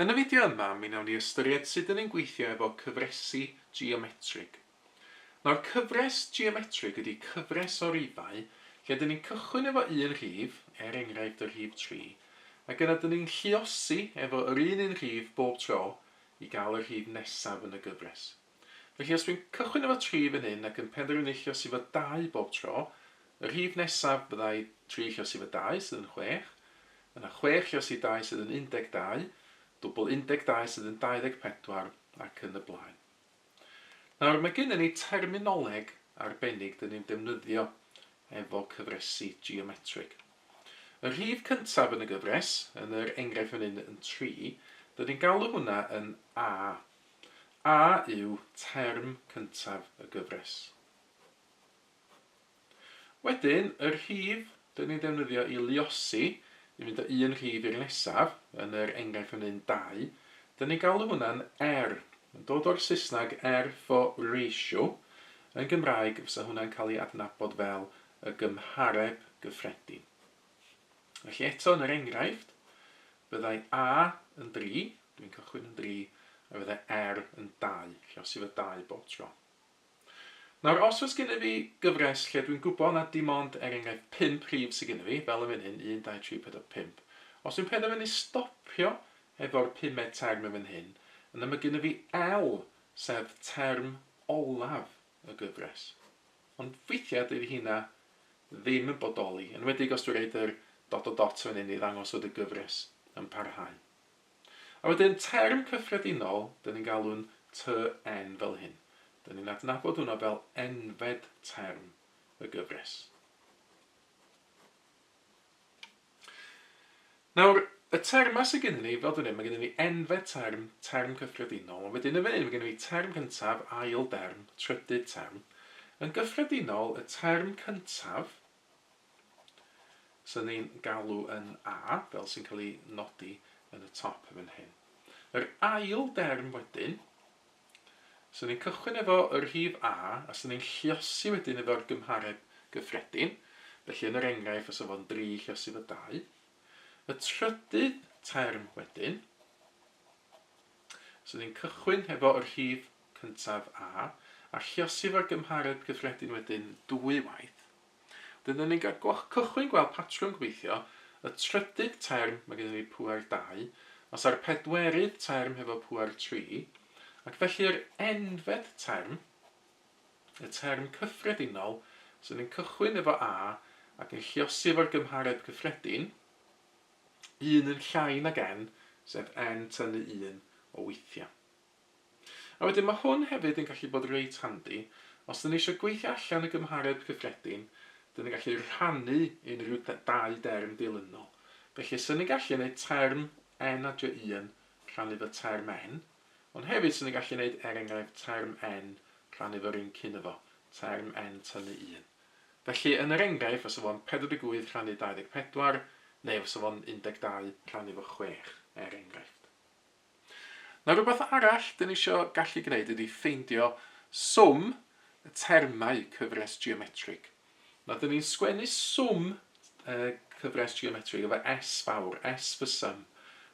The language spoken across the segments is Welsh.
Yn y fideo yma, mi wnawn ni ystyried sut 'dyn ni'n gweithio efo cyfresi geometrig. Nawr, cyfres geometrig ydy cyfres o rifau lle 'dyn ni'n cychwyn efo un rhif, er enghraifft y rhif 3, ac yna 'dyn ni'n lluosi efo yr un un rhif bob tro i gael y rhif nesaf yn y gyfres. Felly os dwi'n cychwyn efo 3 fan hyn ac yn penderfynu lluosi efo 2 bob tro, y rhif nesaf fyddai 3 lluosi efo 2 sydd yn 6, yna 6 lluosi 2 sydd yn 12, dwbl 12 sydd yn 24 ac yn y blaen. Nawr mae gennym ni terminoleg arbennig dyn ni'n defnyddio efo cyfresi geometrig. Y rhif cyntaf yn y gyfres, yn yr enghraifft fan hyn yn 3, dyn ni'n galw hwnna yn A. A yw term cyntaf y gyfres. Wedyn, y rhif dyn ni'n defnyddio i luosi, i fynd o un rhif i'r nesaf, yn yr enghraifft fan hyn 2, dyn ni'n galw hwnna'n R. Mae'n dod o'r Saesneg R for ratio. Yn Gymraeg, fysa hwnna'n cael ei adnabod fel y gymhareb gyffredin. Felly eto yn yr enghraifft, byddai A yn 3, Dwi'n cychwyn yn dri, a fyddai R yn dau, lluosi fo dau bob tro. Nawr, os oes gennyf fi gyfres lle dwi'n gwybod na dim ond, er enghraifft, pump rhif sydd gennyf fi, fel yn fan hyn, 1, 2, 3, 4, 5, os dwi'n penderfynu stopio efo'r pumed term yn fan hyn, yna mae gennyf fi L, sef term olaf y gyfres. Ond weithiau dydy hynna ddim yn bodoli, enwedig os dwi'n rhoid yr dot dot dot fan hyn i ddangos fod y gyfres yn parhau. A wedyn term cyffredinol, dyn ni'n galw'n TN fel hyn. Dyn ni'n adnabod hwnna fel enfed term y gyfres. Nawr, y termau sydd gennym ni, fel dwi'n dweud, mae gennym ni enfed term, term cyffredinol, ond wedyn yn fan hyn mae gennym ni term cyntaf, ail derm, trydydd term. Yn gyffredinol, y term cyntaf sy'n ni'n galw yn A, fel sy'n cael ei nodi yn y top yn fan hyn. Yr ail derm wedyn, sy'n ni'n cychwyn efo y rhif A, a sy'n ni'n lluosi wedyn efo'r gymhareb gyffredin, felly yn yr enghraifft fysa fo'n 3 lluosi efo 2. Y trydydd term wedyn, sy'n ni'n cychwyn efo y rhif cyntaf A, a lluosi efo'r gymhareb gyffredin wedyn dwy waith. Wedyn, ni'n cael cychwyn gweld patrwm gobeithio, y trydydd term mae gennym ni pŵer 2, os ar pedwerydd term hefo pŵer 3, ac felly'r enfed term, y term cyffredinol, so ni'n cychwyn efo A ac yn lluosi efo'r gymhareb cyffredin, un yn llai nag n, sef n tynnu 1 o weithiau. A wedyn mae hwn hefyd yn gallu bod reit handi, os dyn ni eisiau gweithio allan y gymhareb cyffredin, dyn ni'n gallu rhannu unrhyw dau derm dilynol. Felly, swn ni'n gallu gwneud term n adio 1 rhannu fo term n, ond hefyd swn ni'n gallu gwneud, er enghraifft, term n rhannu fo'r un cyn fo, term n tynnu 1. Felly, yn yr enghraifft, fysa fo'n 48 rhannu 24, neu fysa fo'n 12 rhannu fo 6, er enghraifft. Nawr rhywbeth arall dyn ni isio gallu gwneud ydy ffeindio swm y termau cyfres geometrig. Nawr dyn ni'n sgwennu swm uh, cyfres geometrig efo S fawr, S for sum.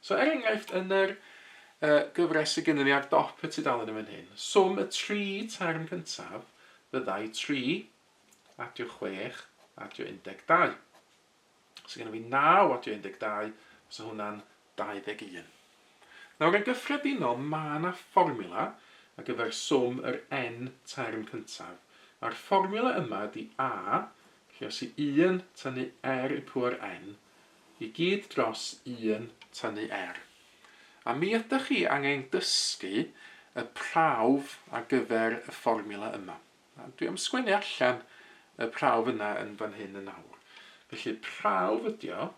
So er enghraifft yn yr uh, gyfres sydd gennym ni ar dop y tudalen yn fan hyn, swm y tri term cyntaf fyddai 3 adio 6 adio 12. So gennym fi 9 adio 12, so hwnna'n 21. Nawr yn gyffredinol mae yna fformiwla ar gyfer swm yr n term cyntaf. A'r fformiwla yma ydy A, lluosi 1 tynnu r i pŵer n, i gyd dros 1 tynnu r. A mi ydych chi angen dysgu y prawf ar gyfer y fformiwla yma. A dwi am sgwennu allan y prawf yna yn fan hyn yn awr. Felly prawf ydi o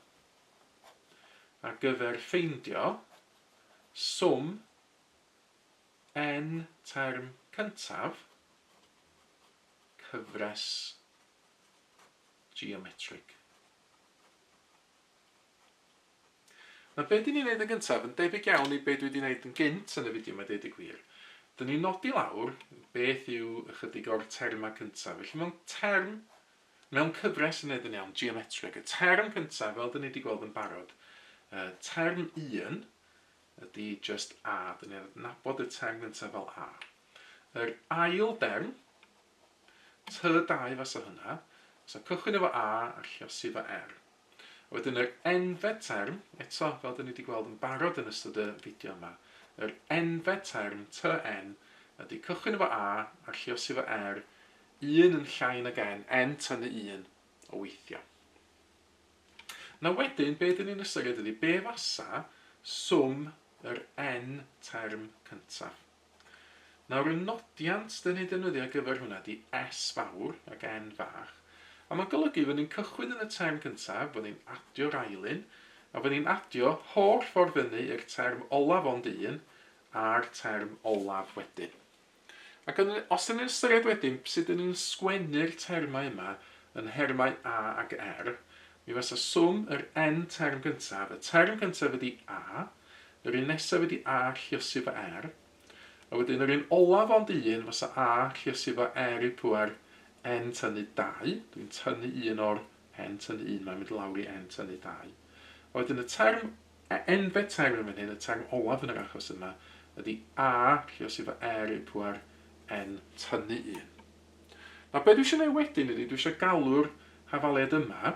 ar gyfer ffeindio swm n term cyntaf cyfres geometrig. Nawr be dyn ni'n neud yn gyntaf, yn debyg iawn i be dwi wedi wneud yn gynt yn y fideo yma deud y gwir, dyn ni'n nodi lawr beth yw ychydig o'r termau cyntaf. Felly mewn term, mewn cyfres yn neud yn iawn, geometric, y term cyntaf, fel dyn ni wedi gweld yn barod, uh, term 1, ydy just A. Dyn ni'n adnabod y term gyntaf fel A. Yr ail derm, T2 fasa hynna, fysa cychwyn efo A a lluosi efo R. A wedyn yr enfed term, eto fel dyn ni wedi gweld yn barod yn ystod y fideo yma, yr enfed term, Tn, ydy cychwyn efo A a lluosi efo R, un yn llai nag N, N tynnu 1 o weithio. Nawr wedyn, be dyn ni'n ystyried ydy be fasa swm yr N term cyntaf. Nawr y nodiant dyn ni'n defnyddio ar gyfer hwnna ydy S fawr ac N fach, a mae'n golygu fod ni'n cychwyn yn y term cyntaf, fod ni'n adio'r ail un, a fod ni'n adio holl ffordd fyny i'r term olaf ond un, a'r term olaf wedyn. Ac yn, os dyn ni'n ystyried wedyn sut dyn ni'n sgwennu'r termau yma yn nhermau A ac R, mi fysa swm yr N term gyntaf, y term cyntaf ydy A, yr un nesaf ydy A lluosi fo R, a wedyn yr un olaf ond un fysa A lluosi fo R i'r pŵer N tynnu 2, dwi'n tynnu un o'r N tynnu 1, mae'n mynd lawr i N tynnu 2. A wedyn y term Enfed term yn fan hyn, y term olaf yn yr achos yma, ydy A lluosi efo R i'r pŵer N tynnu 1. Nawr be dwi eisiau gwneud wedyn ydy dwi eisiau galw'r hafaliad yma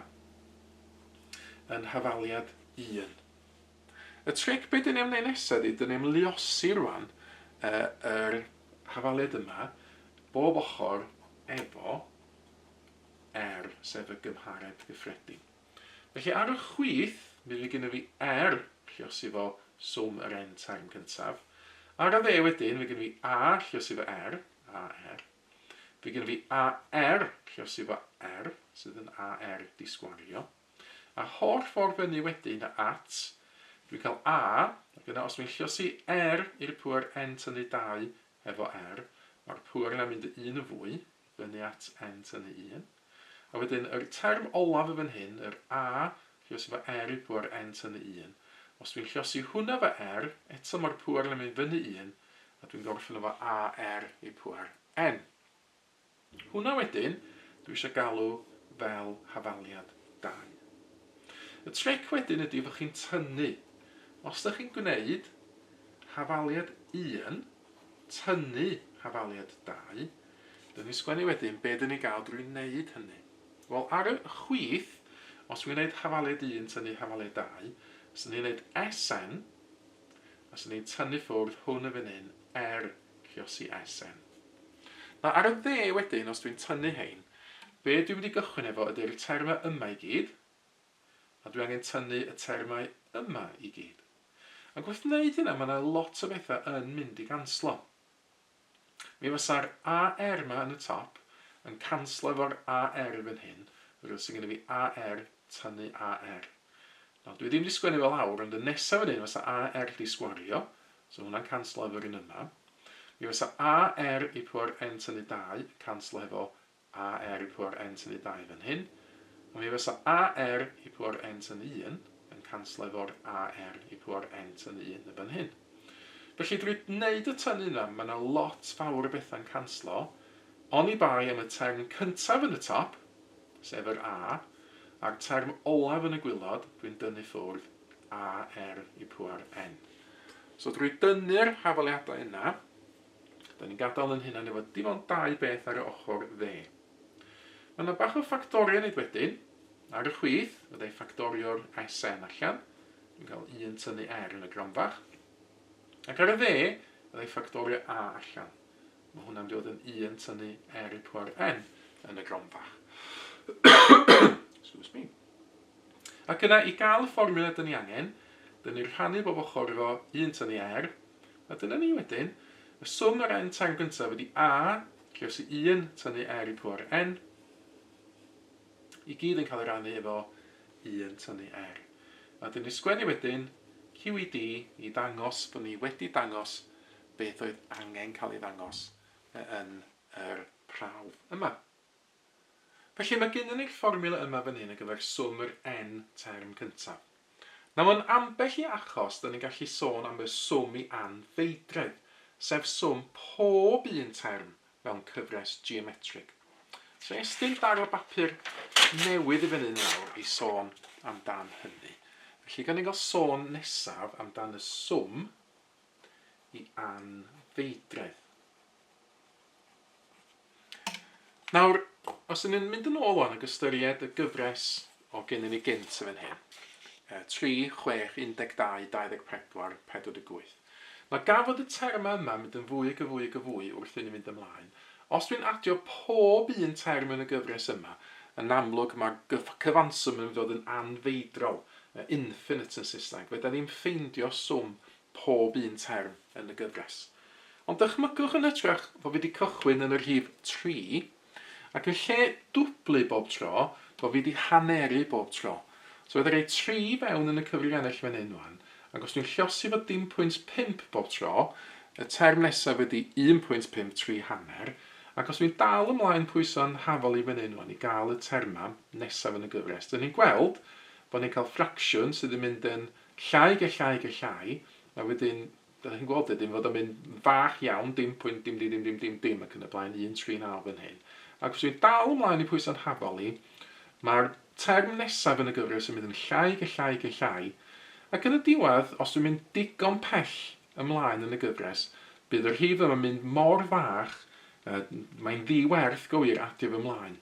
yn hafaliad 1. Y tric be dyn ni am wneud nesaf ydy dyn ni am luosi rwan yr hafaliad yma bob ochr efo R, sef y gymhareb gyffredin. Felly ar y chwith, mi fydd gennyf fi R, lluosi fo swm yr N term cyntaf. Ar y dde wedyn, fydd gennyf fi A, lluosi fo R, AR. Fydd gennyf fi AR, lluosi fo R, sydd yn AR di sgwario. A holl ffordd fyny wedyn at, dwi'n cael A, ac yna os dwi'n lluosi R i'r pŵer N tynnu 2 efo R, mae'r pŵer yna'n mynd un yn fwy, fyny at N tynnu 1. A wedyn yr term olaf yn fan hyn, yr A, lluosi fo R i pŵer N tynnu 1. Os dwi'n lluosi hwnna fo R, eto mae'r pŵer yn mynd fyny 1, a dwi'n gorffen efo AR i pŵer N. Hwnna wedyn, dwi eisiau galw fel hafaliad 2. Y tric wedyn ydy fod chi'n tynnu. Os ydych chi'n gwneud hafaliad 1, tynnu hafaliad 2, dyn ni'n sgwennu wedyn be dyn ni'n gael drwy wneud hynny. Wel, ar y chwith, os dwi'n gwneud hafaliad 1 tynnu hafaliad 2, os ni'n gwneud SN, a os ni'n tynnu ffwrdd hwn yn fan hyn, R lluosi SN. Nawr, ar y dde wedyn, os dwi'n tynnu hein, be dwi'n mynd i gychwyn efo ydy'r termau yma i gyd, a dwi angen tynnu y termau yma i gyd. Ac wrth wneud hynna, mae yna lot o bethau yn mynd i ganslo. Mi fysa'r AR 'ma yn y top yn canslo efo'r AR yn fan hyn, oherwydd sy'n gennym fi AR tynnu AR. Nawr, dwi ddim wedi sgwennu fe lawr, ond y nesaf fan hyn fysa AR di sgwario, so hwnna'n canslo efo'r un yma. Mi fysa AR i pŵer N tynnu 2 yn canslo hefo AR i pŵer N tynnu 2 fan hyn, a mi fysa AR i pŵer N tynnu 1 yn canslo efo'r AR i pŵer N tynnu 1 yn fan hyn. Felly drwy wneud y tynnu yna, mae yna lot fawr o bethau'n canslo, oni bai am y term cyntaf yn y top, sef yr A, a'r term olaf yn y gwilod, dwi'n dynnu ffwrdd AR i pŵer N. So drwy dynnu'r hafaliadau yna, Da ni'n gadael yn hunan efo dim ond dau beth ar y ochr dde. Mae yna bach o ffactorio wneud wedyn. Ar y chwith, fydda i ffactorio'r SN allan. Dwi'n cael 1 tynnu R yn y gronfach. Ac ar y dde, fydda i ffactorio A allan. Mae hwnna'n mynd i fod yn 1 tynnu R i pŵer N yn y gronfach. Excuse me. Ac yna, i gael y fformiwla dyn ni angen, dyn ni'n rhannu bob ochr efo 1 tynnu R, A dyna ni wedyn. Y swm o'r n term gyntaf ydy a, lluosi 1 tynnu r i pŵer n, i gyd yn cael ei rannu efo 1 tynnu r. A dyn ni sgwennu wedyn QED i ddangos bod ni wedi dangos beth oedd angen cael ei ddangos yn yr prawf yma. Felly mae gennym ni'r fformiwla yma fan hyn ar gyfer swm yr n term cyntaf. Nawr mewn ambell i achos, da ni'n gallu sôn am y swm i anfeidredd, sef swm pob un term mewn cyfres geometrig. So estyn darn o bapur newydd i fan hyn nawr i sôn amdan hynny. Felly, gan ni gael sôn nesaf amdan y swm i anfeidredd. Nawr, os ydyn ni'n mynd yn ôl o'n ag ystyried y gyfres o gennyn ni gynt yn fan hyn, 3, 6, 12, 24, 48. Mae gan fod y termau yma mynd yn fwy ac yn fwy ac yn fwy wrth i ni fynd ymlaen. Os dwi'n adio pob un term yn y gyfres yma, yn amlwg mae'r cyfanswm yn mynd i fod yn anfeidrol, infinite yn Saesneg. Fedra ni'm ffeindio swm pob un term yn y gyfres. Ond dychmygwch yn hytrach fod fi 'di cychwyn yn y rhif 3, ac yn lle dwblu bob tro, bod fi 'di haneru bob tro. So fedra i roi 3 fewn yn y cyfrifiannell fan hyn wan, ac os dwi'n lliosi fo dim pwynt 5 bob tro, y term nesaf ydi 1.53 hanner, ac os dwi'n dal ymlaen pwyso'n hafal i fan hyn wan i gael y termau nesaf yn y gyfres, dyn ni'n gweld bod ni'n cael ffracsiwn sydd yn mynd yn llai ge llai ge llai, a wedyn Dach chi'n gweld wedyn fod o'n mynd fach iawn, dim pwynt dim dim dim dim dim dim ac yn y blaen, 1, 3, 9 fan hyn. Ac os dwi'n dal ymlaen i pwyso'n hafal i, mae'r term nesaf yn y gyfres yn mynd yn llai ge llai ge llai, ac yn y diwedd, os dwi'n mynd digon pell ymlaen yn y gyfres, bydd y rhif yma'n mynd mor fach, mae'n ddi-werth go wir adio fo ymlaen.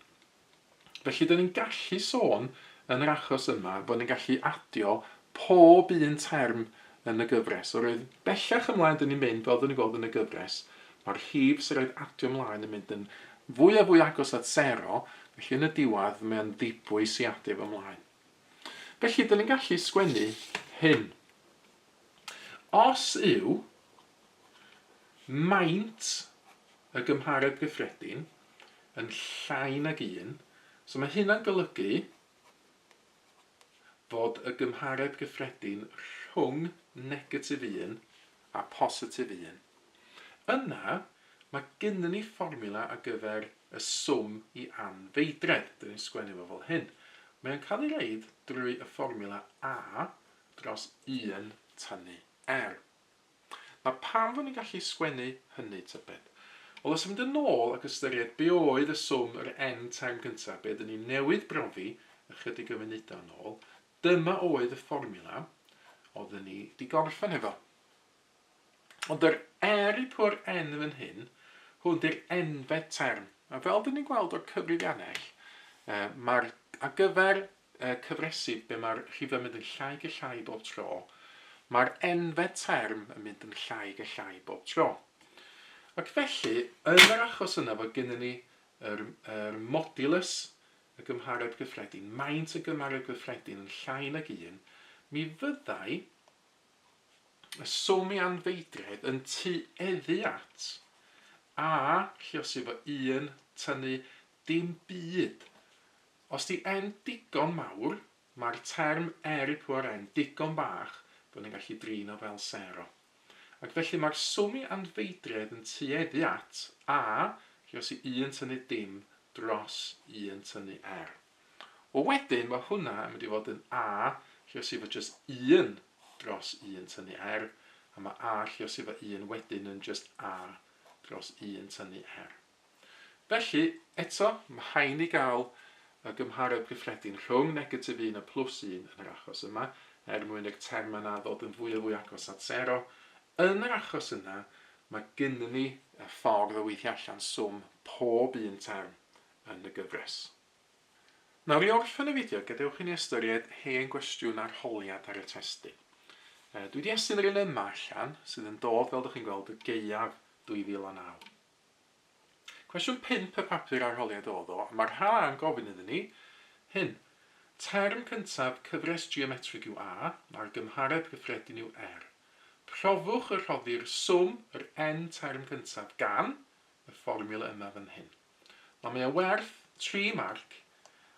Felly, dyn ni'n gallu sôn yn yr achos yma bod ni'n gallu adio pob un term yn y gyfres. Oherwydd bellach ymlaen dyn ni'n mynd, fel dyn ni'n gweld yn y gyfres, mae'r rhif sy'n rhaid adio ymlaen yn mynd yn fwy a fwy agos at sero, felly yn y diwedd mae o'n ddibwys i adio fo ymlaen. Felly, dyn ni'n gallu sgwennu hyn. Os yw maint y gymhareb gyffredin yn llai nag un, so mae hynna'n golygu fod y gymhareb gyffredin rhwng negatif 1 a positif 1. Yna, mae gynnon ni fformiwla ar gyfer y swm i anfeidredd. Dyn ni'n sgwennu fo fel hyn. Mae o'n cael ei reid drwy y fformiwla A dros 1 tynnu R. Nawr pam fod ni'n gallu sgwennu hynny tybed? Wel os mynd yn ôl ac ystyried be oedd y swm yr n term cyntaf, be ydyn ni newydd brofi ychydig o funudau yn ôl, dyma oedd y fformiwla oedden ni di gorffen hefo. Ond yr r i pŵer n fan hyn, hwn di'r enfed term. A fel dyn ni'n gweld o'r cyfrifiannell, mae'r ar gyfer cyfresi be mae'r rhifau'n mynd yn llai ag y llai bob tro, mae'r enfed term yn mynd yn llai ag y llai bob tro. Ac felly, yn yr achos yna fod gennym ni yr, yr modulus y gymhareb gyffredin, maint y gymhareb gyffredin yn llai nag un, mi fyddai y swm i anfeidredd yn tueddu at a lluosi fo 1 tynnu dim byd. Os 'di n digon mawr, mae'r term r i pŵer n digon bach bod ni'n gallu drin o fel sero. Ac felly mae'r swm i anfeidredd yn tueddu at a, lle os i 1 tynnu dim dros 1 tynnu r. Wel wedyn mae hwnna yn mynd i fod yn a, lle os i fod jyst 1 dros 1 tynnu r, a mae a lle os i fod 1 wedyn yn jyst a dros 1 tynnu r. Felly, eto, mae rhaid ni gael y gymhareb gyffredin rhwng negatif 1 a plws 1 yn yr achos yma, er mwyn i'r termau yna ddod yn fwy a fwy agos at sero. Yn yr achos yna, mae gynnon ni y ffordd o weithio allan swm pob un term yn y gyfres. Nawr, i orffen y fideo, gadewch i ni ystyried hen gwestiwn arholiad ar y testun. Dwi wedi estyn yr un yma allan, sydd yn dod, fel dych chi'n gweld, y gaeaf 2009. Cwestiwn 5 y papur arholiad oedd o, a mae'r rhan A yn gofyn iddyn ni hyn. Term cyntaf cyfres geometrig yw A, a'r gymhareb gyffredin yw R. Profwch y rhoddir swm yr n term cyntaf gan y fformiwla yma fan hyn. Nawr mae o werth 3 marc,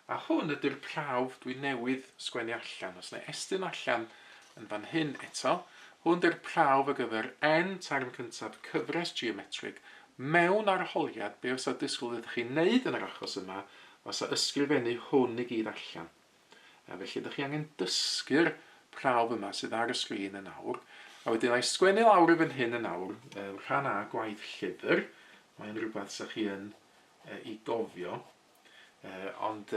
a hwn ydy'r prawf dwi newydd sgwennu allan. Os na estyn allan yn fan hyn eto, hwn dy'r prawf ar gyfer n term cyntaf cyfres geometrig mewn arholiad. Be fysa disgwyl ydych chi'n neud yn yr achos yma fysa ysgrifennu hwn i gyd allan. A felly ydych chi angen dysgu'r prawf yma sydd ar y sgrin yn awr. A wedyn a'i sgwennu lawr i fan hyn yn awr, rhan A gwaith llyfr, mae'n rhywbeth sy'ch chi yn ei gofio. Ond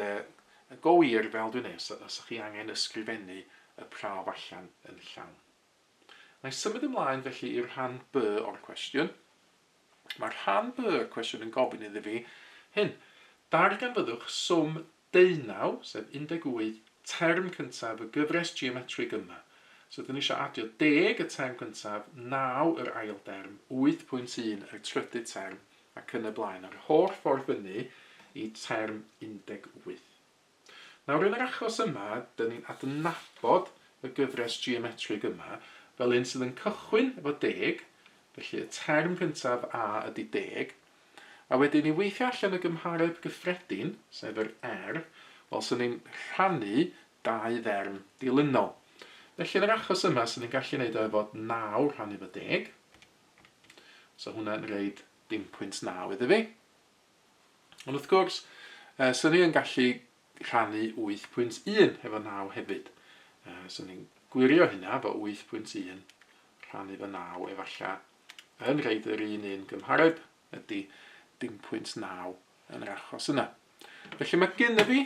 go wir, fel dwi'n dweud, os ydych chi angen ysgrifennu y prawf allan yn llawn. Na i symud ymlaen felly i'r rhan B o'r cwestiwn. Mae rhan B o'r cwestiwn yn gofyn iddi fi hyn. Darganfyddwch swm deunaw, sef 18, term cyntaf y gyfres geometrig yma. So dyn ni eisiau adio deg y term cyntaf, 9 yr ail derm, 8.1 yr trydydd term, ac yn y blaen, a'r holl ffordd fyny i term 18. Nawr yn yr achos yma, dyn ni'n adnabod y gyfres geometrig yma fel un sydd yn cychwyn efo deg, felly y term cyntaf A ydy deg, A wedyn i weithio allan y gymhareb gyffredin, sef yr R, wel, 'swn ni'n rhannu dau dderm dilynol. Felly yn yr achos yma, 'swn ni'n gallu neud o efo 9 rhannu efo deg. So hwnna'n reid dim pwynt 9 iddi fi. Ond wrth gwrs, 'swn i yn gallu rhannu 8.1 efo 9 hefyd. 'Swn ni'n gwirio hynna efo 8.1 rhannu efo 9 efallai yn rhaid yr un un gymhareb ydy dim pwynt 9 yn yr achos yna. Felly mae gynna fi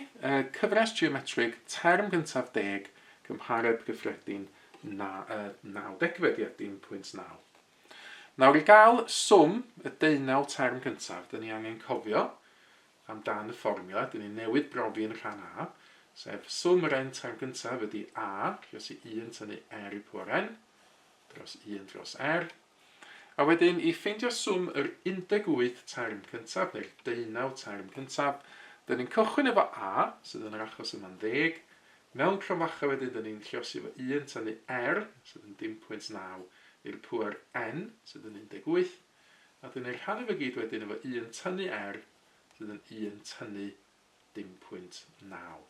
cyfres geometrig term gyntaf deg cymhareb gyffredin na, 9 degfed, ia, dim pwynt 9. Nawr i gael swm y deunaw term cyntaf, dyn ni angen cofio amdan y fformiwla, dyn ni newydd brofi yn rhan A, sef swm yr n term gyntaf ydy A, lluosi 1 tynnu r i pŵer n, dros 1 dros R. A wedyn i ffeindio swm yr 18 term cyntaf, neu'r deunaw term cyntaf, dyn ni'n cychwyn efo A, sydd yn yr achos yma'n ddeg, mewn cromfacha wedyn dyn ni'n lluosi efo 1 tynnu R, sydd yn dim pwynt 9, i'r pŵer N, sydd yn 18, a dyn ni'n rhannu fo gyd wedyn efo 1 tynnu R, sydd yn 1 tynnu dim pwynt 9.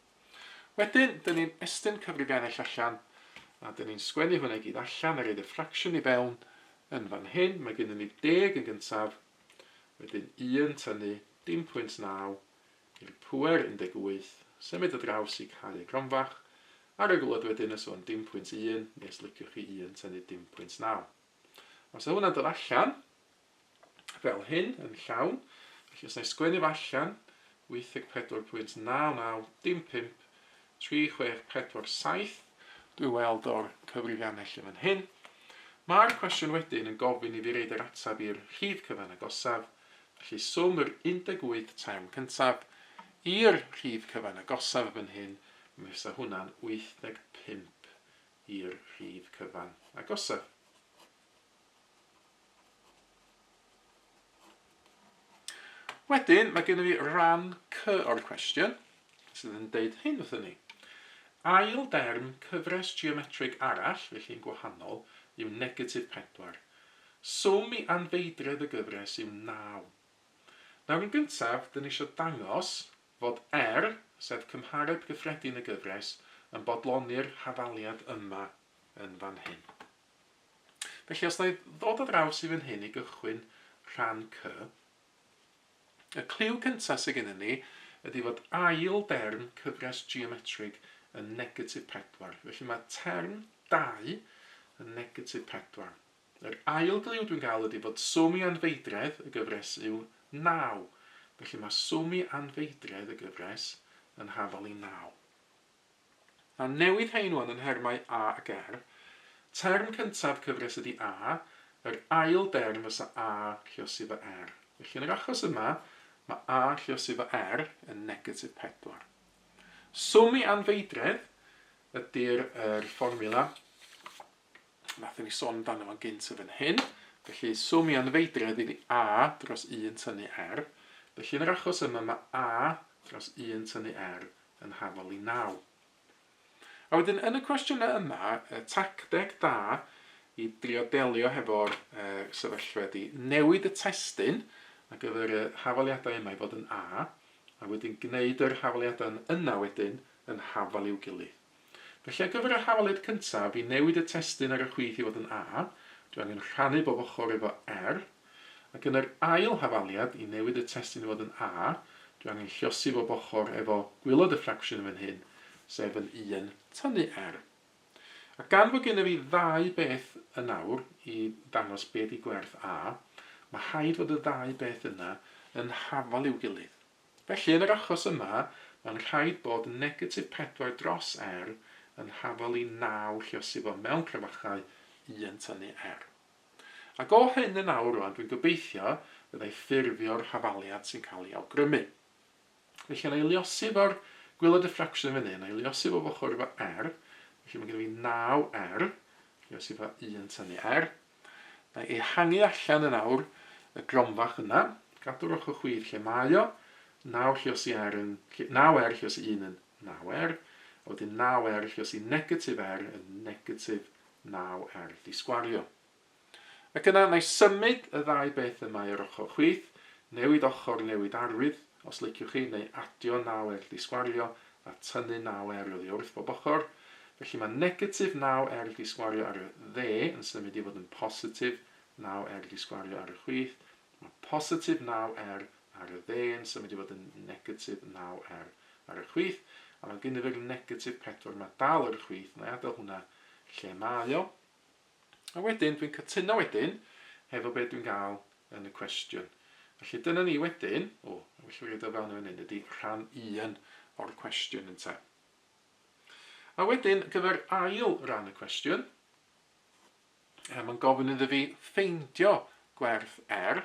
Wedyn, dyn ni'n estyn cyfrifiannell allan, a dyn ni'n sgwennu hwnna i gyd allan a roid y ffracsiwn i fewn yn fan hyn. Mae gennym ni deg yn gyntaf, wedyn 1 tynnu dim pwynt 9 i'r pŵer 18, symud y draws i cau y gronfach, ar y gwlad wedyn y sôn dim pwynt 1, neu os liciwch chi 1 tynnu dim pwynt 9. Os yw hwnna'n dod allan, fel hyn yn llawn. Felly os na i sgwennu fo allan, 84.99 dim 5 3 6 4 7, dwi weld o'r cyfrifiannell yn fan hyn. Mae'r cwestiwn wedyn yn gofyn i fi reid yr ateb i'r rhif cyfan agosaf, felly swm yr 18 term cyntaf i'r rhif cyfan agosaf yn fan hyn, mi fysa hwnna'n 85 i'r rhif cyfan agosaf. Wedyn, mae gennym ni ran C o'r cwestiwn, sydd yn deud hyn wrthyn ni. Ail derm cyfres geometrig arall, felly yn gwahanol, yw negatif 4. Swm i anfeidredd y gyfres yw 9. Nawr yn gyntaf, dyn ni eisiau dangos fod R, sef cymhareb gyffredin y gyfres, yn bodloni'r hafaliad yma yn fan hyn. Felly os na i ddod o draws i fan hyn i gychwyn rhan C, y cliw cyntaf sydd gennym ni ydy fod ail derm cyfres geometrig yn negatif 4. Felly mae term 2 yn negatif 4. Yr ail gliw dwi'n gael ydy fod swm i anfeidredd y gyfres yw 9. Felly mae swm i anfeidredd y gyfres yn hafal i 9. Nawr newid rhein wan yn nhermau A ac R. Term cyntaf cyfres ydy A, yr ail derm fysa A lluosi fo R. Felly yn yr achos yma, mae A lluosi fo R yn negatif 4. Swm i anfeidredd ydy'r er fformiwla nathon ni sôn amdano fo'n gynt yn fan hyn. Felly swm i anfeidredd ydy A dros 1 tynnu R. Felly yn yr achos yma mae A dros 1 tynnu R yn hafal i 9. A wedyn yn y cwestiynau yma, y tacteg da i drio delio hefo'r sefyllfa ydy newid y testun ar gyfer y hafaliadau yma i fod yn A, a wedyn gwneud yr hafaliadau yna wedyn yn hafal i'w gilydd. Felly ar gyfer yr hafaliad cyntaf, i newid y testun ar y chwith i fod yn A, dwi angen rhannu bob ochr efo R, ac yn yr ail hafaliad, i newid y testun i fod yn A, dwi angen lliosi bob ochr efo gwaelod y ffracsiwn yn fan hyn, sef yn 1 tynnu R. A gan fod gennyf fi ddau beth yn awr i ddangos be di gwerth A, mae rhaid fod y ddau beth yna yn hafal i'w gilydd. Felly, yn yr achos yma, mae'n rhaid bod negatif 4 dros R yn hafal i 9 lliosi fo mewn crefachau 1 tynnu R. Ac o hyn yn awr rwan, dwi'n gobeithio byddai ffurfio'r hafaliad sy'n cael ei awgrymu. Felly, na i liosi fo'r gwaelod y ffracsiwn yn fan hyn, na i liosi fo ochr efo R, felly mae gen i fi 9R, liosi fo 1 tynnu R. Na i ehangu allan yn awr y gronfach yna, gadw'r ochr chwith lle mae o, 9 lluosi R yn, 9R lluosi 1 yn 9R, a wedyn 9R lluosi negatif R yn negatif 9R di sgwario. Ac yna, na i symud y ddau beth yma i'r ochr chwith, newid ochr, newid arwydd, os liciwch chi, neu adio 9R di sgwario a tynnu 9R oddi wrth bob ochr. Felly mae negatif 9R di sgwario ar y dde yn symud i fod yn positif 9R di sgwario ar y chwith. Mae positif 9R ar y dde yn symud i fod yn negatif 9R ar y chwith. A mae gen i fi'r negatif 4 mae dal ar y chwith, na i adael hwnna lle mae o. A wedyn, dwi'n cytuno wedyn hefo beth dwi'n gael yn y cwestiwn. Felly dyna ni wedyn, o, well fi roid o fewn yn fan hyn, ydy rhan 1 o'r cwestiwn ynte. A wedyn, gyfer ail ran y cwestiwn, mae'n gofyn iddo fi ffeindio gwerth R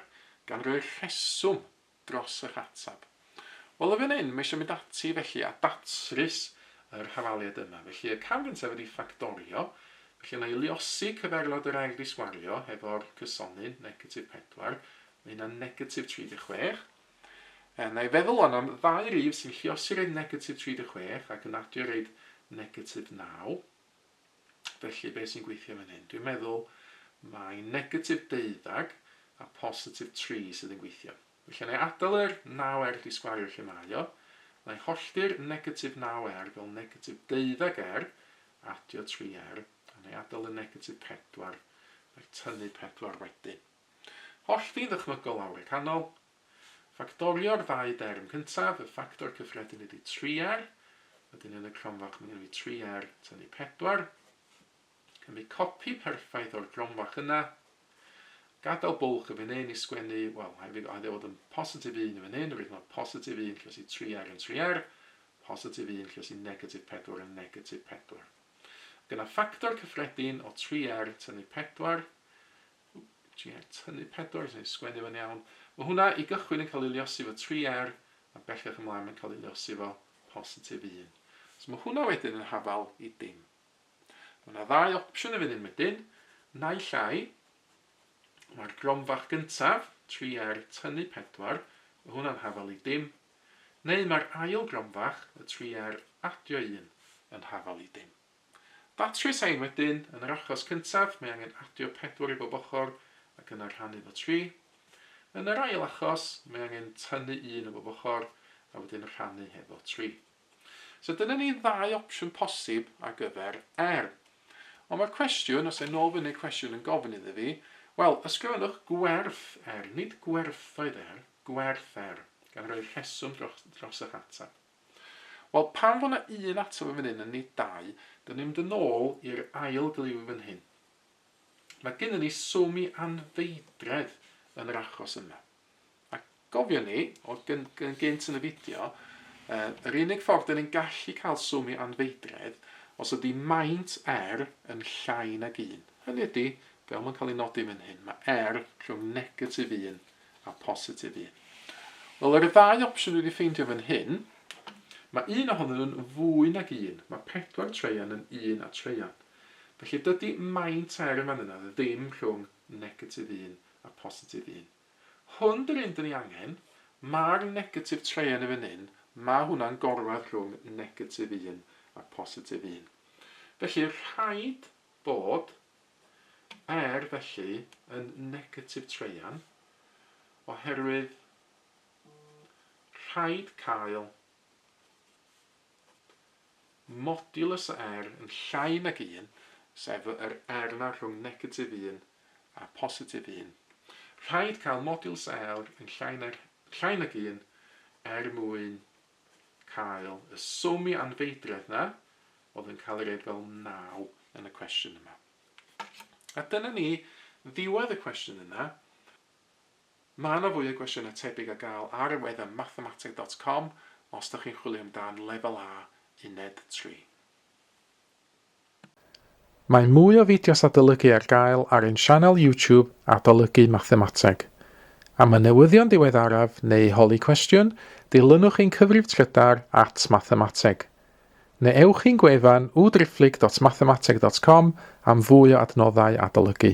gan roi rheswm dros eich ateb. Wel, yn fan hyn, mae eisiau mynd ati felly a datrys yr hafaliad yma. Felly, y cam gyntaf ydy ffactorio. Felly, na i liosi cyferlod yr R di sgwario hefo'r cysonyn, negatif 4. Mae hynna'n negatif 36. Na i feddwl o'n am ddau rif sy'n lliosi reid negatif 36 ac yn adio reid negatif 9. Felly, beth sy'n gweithio fan hyn? Dwi'n meddwl mae negatif 12 a positif 3 sydd yn gweithio. Felly, na i adael yr 9R di sgwario lle mae o. Na i hollti'r negatif 9R fel negatif 12R, adio 3R, a na i adael y negatif 4, na i tynnu 4 wedyn. Hollti'n ddychmygol lawr y canol. Ffactorio'r ddau derm cyntaf, y ffactor cyffredin ydy 3R, wedyn yn y cronfach mae gen i 3R tynnu 4. Cymryd copi perffaith o'r gronfach yna, gadael bwlch y fan hyn i sgwennu, wel, hefyd oedd e fod yn positif 1 yn fan hyn, rydyn mae positif 1 lluosi 3R yn 3R, positif 1 lluosi negatif 4 yn negatif 4. Gyda ffactor cyffredin o 3R tynnu 4, 3R tynnu 4, sy'n sgwennu fo'n iawn. Mae hwnna i gychwyn yn cael ei liosi fo 3R, a bellach ymlaen mae'n cael ei liosi fo positif 1. So mae hwnna wedyn yn hafal i dim. Mae yna ddau opsiwn yn fan hyn wedyn. Naill ai, mae'r gronfach gyntaf, 3R tynnu 4, mae hwnna'n hafal i dim. Neu mae'r ail gronfach, y 3R adio 1, yn hafal i dim. Datrys ein wedyn, yn yr achos cyntaf, mae angen adio 4 i bob ochr ac yna rhannu fo 3. Yn yr ail achos, mae angen tynnu 1 o bob ochr a wedyn rhannu hefo 3. So dyna ni ddau opsiwn posib ar gyfer R. Ond mae'r cwestiwn, os e'n nôl fyny'r cwestiwn yn gofyn iddo fi, wel, ysgrifennwch gwerth R, nid gwerthoedd R, gwerth R, gan roi rheswm dros, dros eich ateb. Wel, pan fo 'na un ateb yn fan hyn a nid dau, dyn ni'n mynd yn ôl i'r ail gliw fan hyn. Mae gennym ni swm i anfeidredd yn yr achos yma. A gofio ni, o gyn, gyn, gynt yn y fideo, yr unig ffordd dyn ni'n gallu cael swm i anfeidredd os ydy maint R yn llai nag 1. Hynny ydy, fel mae'n cael ei nodi fan hyn, mae R rhwng negatif 1 a positif 1. Wel, ar y ddau opsiwn dwi wedi ffeindio fan hyn, mae un ohonyn nhw'n fwy nag un. Mae 4 treian yn 1 a treian. Felly dydy maint R yn fan yna ddim rhwng negatif 1 a positif 1. Hwn dy'r un dyn ni angen. Mae'r negatif treian yn fan hyn, mae hwnna'n gorwedd rhwng negatif 1 a positif 1. Felly rhaid bod R felly yn negatif treian oherwydd rhaid cael modulus o R yn llai nag 1, sef yr R na rhwng negatif 1 a positif 1. Rhaid cael modulus R yn llai nag, llai nag 1 er mwyn cael y swm i anfeidredd na, oedd yn cael ei roed fel 9 yn y cwestiwn yma. A dyna ni, ddiwedd y cwestiwn yna. Mae yna fwy o gwestiynau tebyg ar gael ar y wefan mathemateg.com os ydych chi'n chwilio amdan Lefel A Uned 3. Mae mwy o fideos adolygu ar gael ar ein sianel YouTube Adolygu Mathemateg. Am y newyddion diweddaraf neu holi cwestiwn, dilynwch ein cyfrif trydar at mathemateg. Neu ewch i'n gwefan www.mathemateg.com am fwy o adnoddau adolygu.